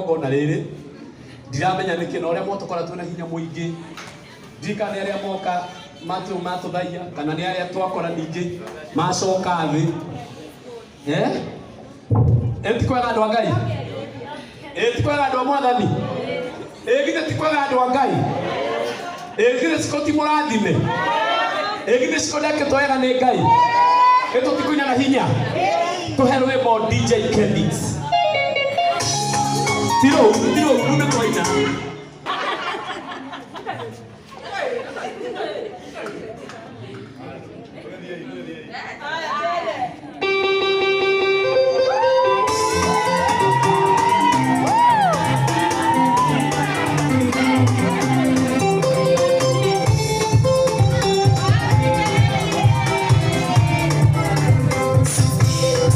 Igongona rĩrĩ ndiramenya nĩkĩ na ũrĩa mwatũkora twĩna hinya mũingĩ ndirikana nĩ arĩa moka matũthaia kana nĩ arĩa twakora ningĩ macoka thĩ eh ti kwega andũ a Ngai ti kwega andũ a Mwathani githĩ ti kwega andũ a Ngai githĩ Ciko ti mũrathime githĩ Ciko ndekĩtwo wega nĩ Ngai tũtikuina na hinya tũhe rwĩmbo DJ Kenneth tiro tiro rĩu nĩ twaina.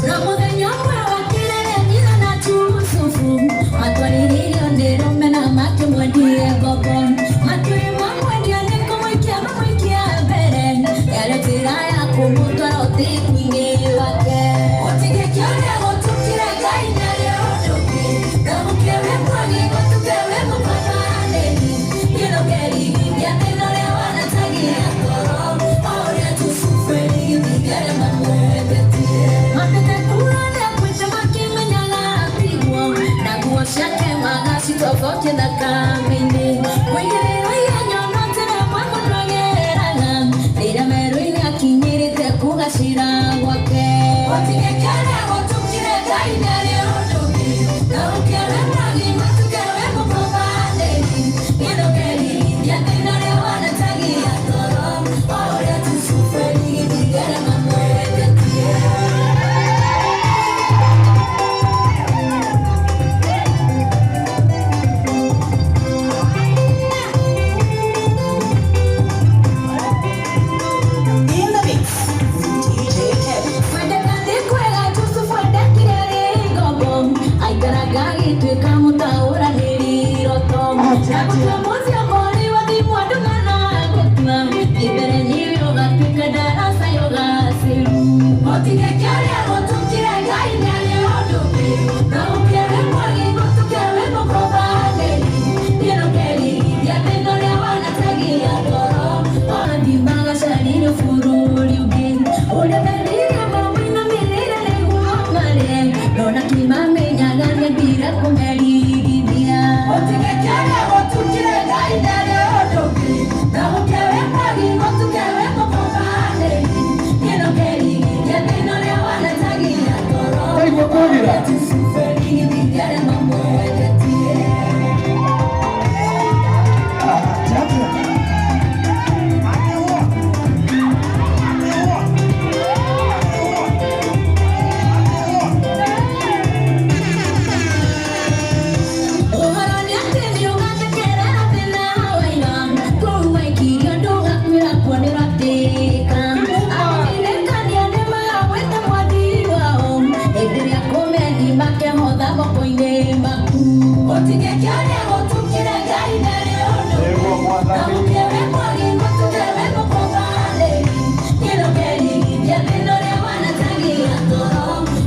Na mũthenya ũmwe wakĩrĩrĩa nyina na Jusufu matwarĩrĩirio nĩ rũmena makĩmwendie ngombo makĩũĩ mamwendia nĩ kũmũikia mamũikia mbere yarĩ njĩra ya kũmũtwara ũthingu-inĩ wake gũtigĩkĩo ũrĩa gũtukire Ngai nĩarĩ ũndũ ũngĩ ndamũkĩre wĩ mwagi gũtuke wĩ mũkambanĩri gĩthũkĩrigithia thĩna ũrĩa wanatagia ngoro o ũrĩa Jusufu erigithirie arĩa mamwendetie mambĩte kura nĩakuĩte makĩmenyaga tiguo na nguo ciake magacitobokia thakame-inĩ kũigĩrĩrwo igenyo no njĩra ĩmwe mũndũ ageraga rĩrĩa merũ-inĩ akinyĩrĩte kũgacĩra gwake gũtigĩkĩo ũrĩa gũtukire Ngai nĩarĩ ũndũ ũngĩ ndamũkĩre wĩ mwagi matuke wĩ mũkombanĩri gĩthũkĩrigithia thĩna ũrĩa wanatagia ngoro o ũrĩa Jusufu erigithirie arĩa mamwendetie. In the mix with DJ Kevin. Kwendeka nĩ kwega Jusufu endekire arĩ ngombo aikaraga agĩtuĩka mũtaũranĩri iroto na gũtua mũciĩ wa thimũ andũ managũtua thiĩ mbere nĩwe ũgatuĩka ndaraca ya ũgacĩru gũtigĩkĩo ũrĩa gũtukire Ngai nĩarĩ ũndũ ũngĩ ndamũkĩre wĩ mwagi gũtuke wĩ mũkombanĩri gĩthũkĩrigithia thĩna ũrĩa wanatagia ngoro mathiĩ magacaririo bũrũri ũngĩ ũrĩa mendire mamũinamĩrĩre nĩguo marĩe nona kĩmamenyaga nĩambire kũmerigithia gũtigĩkĩo ũrĩa gũtukire Ngai nĩarĩ ũndũ ũngĩ ndamũkĩre wĩ mwagi gũtuke wĩ mũkombanĩri gĩthũkĩrigithia thĩna ũrĩa wanatagia ngoro Taigua kwagĩra. Jusufu erigithirie arĩa mamwendetie. Ũhoro nĩ atĩ nĩũgathekerera thĩna waira kũu waikirio ndũgakwĩra kuo nĩũratĩĩka atindĩkania nĩmagagwĩta mwathi wao hĩndĩ ĩrĩa kũmeni makehotha moko-inĩ maku gũtigĩkĩo ũrĩa gũtukire Ngai nĩarĩ ũndũ Nĩguo Mwathani. ndamũkĩre wĩ mwagi gũtuke wĩ mũkombanĩri gĩthũkĩrigithia thĩna ũrĩa wanatagia ngoro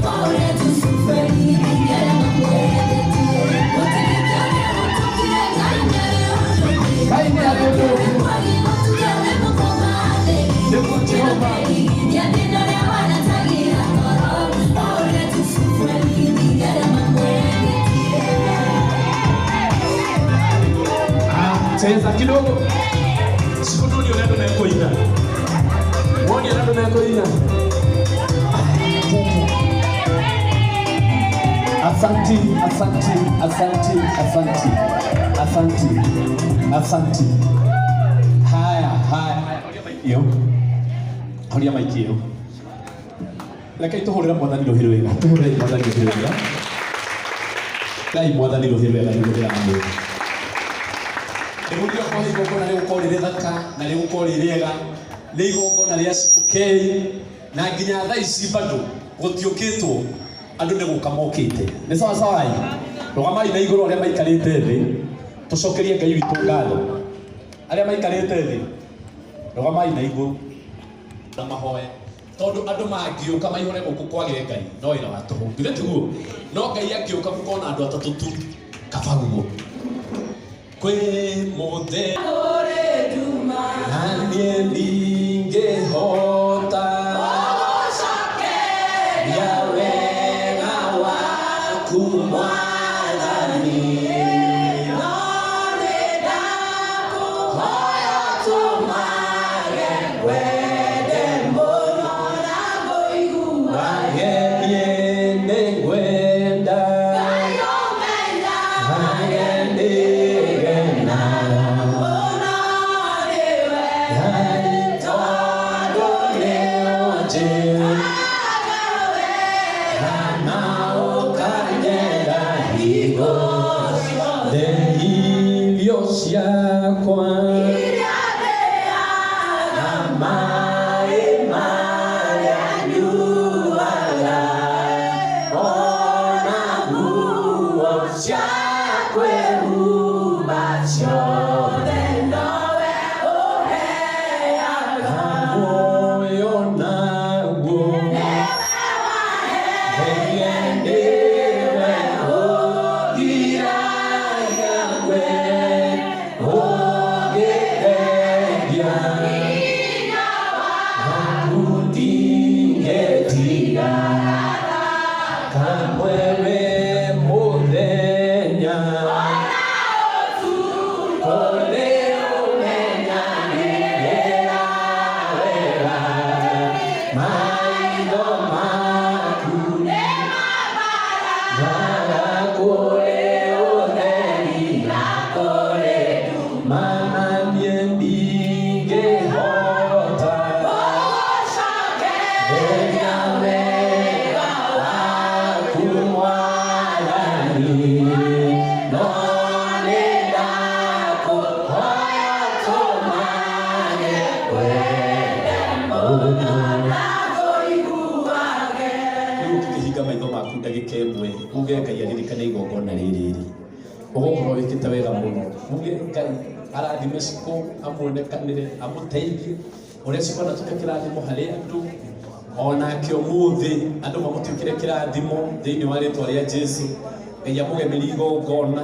o ũrĩa Jusufu erigithirie arĩa mamwendetie gũtigĩkĩo ũrĩa gũtukire Ngai nĩarĩ ũndũ ũngĩ Ngai nĩarĩ ũndũ ũngĩ. mwagi gũtuke wĩ mũkombanĩri Nĩguo Jehova. gĩthũkĩrigithia thĩna ũrĩa wanatagia ngoro o ũrĩa Jusufu erigithirie arĩa mamwendetie. Cheza kidogo siku ndio ũrĩa andũ mekũina woni ũrĩa andũ mekũina. Asanti, asanti, asanti, asanti, asanti, asanti. Haya, haya, haya. Horia maiki ĩyo. Horia maiki ĩyo. Rekei tũhũrĩre Mwathani rũhĩ rwega. Tũhũrĩre Mwathani rũhĩ rwega. Ngai Mwathani rũhĩ rwega nĩguo ndĩramwĩra. Nĩguo okorwo igongona rĩgũkorwo rĩ rĩthaka na rĩgũkorwo rĩ rĩega nĩ igongona rĩa Cikũ K na nginya thaa ici bado gũtiũkĩtwo andũ nĩ gũka mokĩte nĩ sawa sawa ĩ rũgamai na igũrũ arĩa maikarĩte thĩ tũcokerie Ngai witũ ngatho arĩa maikarĩte thĩ rũgamai na igũrũ na mahoya tondũ andũ mangĩũka maihũre gũkũ kwagĩre Ngai no wĩra wa tũhũ githĩ tiguo no Ngai angĩũka mũkona andũ atatũ tu. Kaba guo kwĩ mũthenya na niĩ ndingĩhota ya wega waku Mwathani. Hoya tũmage wende mũno wage niĩ nĩngwenda wage nĩgena Ngai tondũ nĩũnjĩkaga na ũkanyenda hingo ciothe irio ciakwa na maĩ marĩa nyuaga ona nguo cia kwĩhumba ciothe nowe ũheaga muoyo naguo nĩwe ũngiragia gwe ũngĩthengia naku ndingĩtiga kamwe wĩ mũthenya kũrĩ ũmenyagĩrĩra wega maitho maku Mara kũrĩ ũtheri na kũrĩ nduma na niĩ ndingĩhota Geria wega waku Mwathani no nĩ ndakũhoya tũmage wende mũno. Rĩu ũngĩkĩhinga maitho maku ndagĩka ĩmwe uge Ngai aririkane igongona rĩrĩ rĩ ũgũkorwo wĩkĩte wega mũno. Uge Ngai arathime Cikũ, amuonekanĩre, amũteithie ũrĩa Cikũ anatuĩka kĩrathimo harĩ andũ onake ũmũthĩ andũ mamũtuĩkĩre kĩrathimo thĩinĩ wa rĩtwa rĩa Jesu. Ngai amũgemerie igongona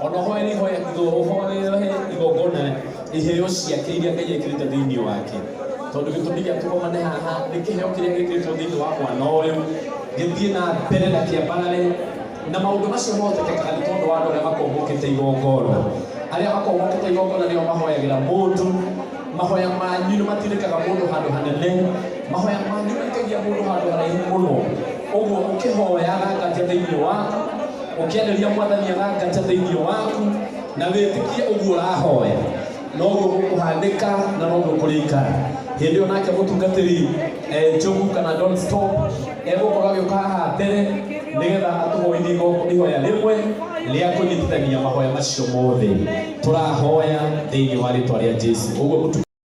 ona ũhoere ihoya ũhoere igongona iheo ciake iria Ngai ekĩrĩte thĩinĩ wake tondũ gĩtũmi gĩa tũgomane haha nĩ kĩheo kĩrĩa gĩkĩrĩtwo thĩinĩ wa mwana ũyũ gĩthiĩ na mbere na kĩambarare na maũndũ macio mahotekekaga nĩ tondũ wa andũ arĩa makoragwo mokĩte igongona. Arĩa makoragwo mokĩte igongona nĩo mahoyagĩra mũndũ. Mahoya manyu nĩ matindĩkaga mũndũ handũ hanene, mahoya manyu maikagia mũndũ handũ haraihu mũno. Ũguo ũkĩhoya agangatia thĩinĩ waku, ũkĩarĩria Mwathani agangatia thĩinĩ waku, na wĩtĩkie ũguo ũrahoya noguo gũkũhanĩka na noguo kũrĩikara. Hĩndĩ ĩyo nake mũtungatĩri Njogu kana Don't Stop egũkorwo agĩũka haha mbere nĩgetha atũhoithie ihoya rĩmwe rĩa kũnyitithania mahoya macio mothe tũrahoya thĩinĩ wa rĩtwa rĩa Jesu. Ũguo.